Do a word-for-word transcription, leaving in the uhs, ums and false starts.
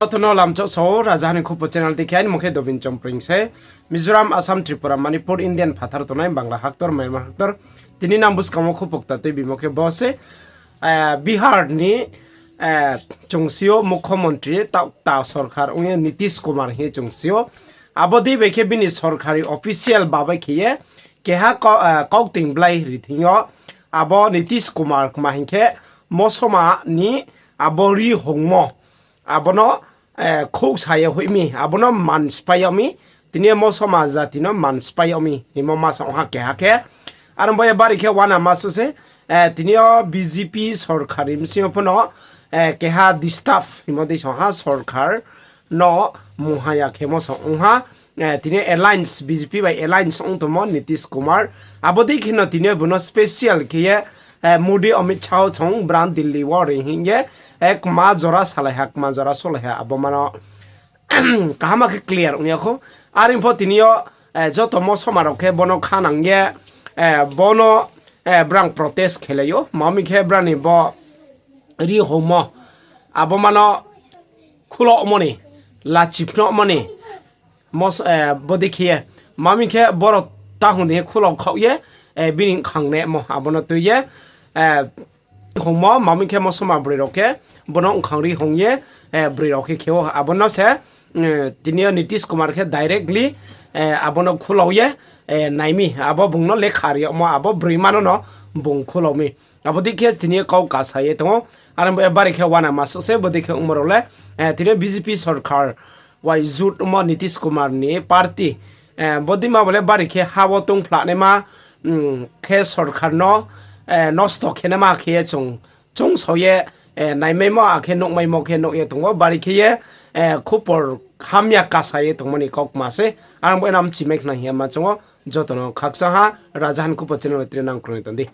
Joto no lamchak sao, Raja Hani Khupo channel ti khe aini mung khe Dobin Chompring se. Mizoram, Assam, Tripura, Manipur, Indian phathar tongnai, Bangla haktor, Myanmar haktor. Tini nang buskang wo khupo kta tuibimo khe bo se, Bihar ni, chung si ou mukhomontri, taoh kta sorkar ong ye Nitish Kumar hing ye chung si ou. Abo dei bai khe bini sorkari official babai khe ye keha kau-, kauting blai ri thing yo, abo Nitish Kumar kma hing khe mosoma ni abo ri hongmo, abo no khouhsa ye hoih mi, abo no man sphái yag mi, tini yo mosoma jati no man sphái yag mi hingmo ma sa ong ha keha khe. Aro bo ye bari khe uanama suh se, tini yo B J P sorkar ni bsing yo pho no keha disturb hingmo dei sa ong ha sorkar no mungha ya khemo sa ong ha. Tini yo alliance, B J P bai alliance ong tongmo Nitish Kumar. Abo dei khe no tini yo bung no special khe ye Modi, Amit Shah song brang Delhi wo ri hing ye, kma jora salai ha, kma jora solai ha, abo ma no kaham khe clear ong ya khou. Are pho tini yo joto mosoma rao khe bo no khanang ye, bo no brang protest khelai ou, ma mi khe brang ni bo ri hongmo, abo ma no khulauhmo ni, lachi phnuhmo ni, bo dei khe ye, ma mi khe boro tahung dei khe khulau khaoh ye, bini bkhang nemo abo no tui ye, hongmo, ma mi khe mosoma broi rao khe bo no bkhang ri hong ye, broi rao khe khe ou. Abo no se tini yo Nitish Kumar khe directly abo no khulau ye nai mi, abo bung no lekha ri yagmo, abo broima no no bung khulau mi. Abo dei khe tini yo kau kasa ye tong ou. Are bo ye bari khe uanama suh se, bo dei khe ongmo rao le, tini yo B J P sorkar wai jut ongmo Nitish Kumar ni party, bo dei ma bo le bari khe ha wo tongphlahnaima, khe sorkar no nosto khe naima khe ye chung, chung sao ye, naimaimo akhe nuhmaimo khe nuh ye tong ou, bari khe ye khupor hamya kasa ye tongmo ni kaukma se. Ang bo ye nang mchimai khna hing ye ma chung ou, joto no khakchang ha, Raja Hani Khupo channel bai tre nang kroi tong di.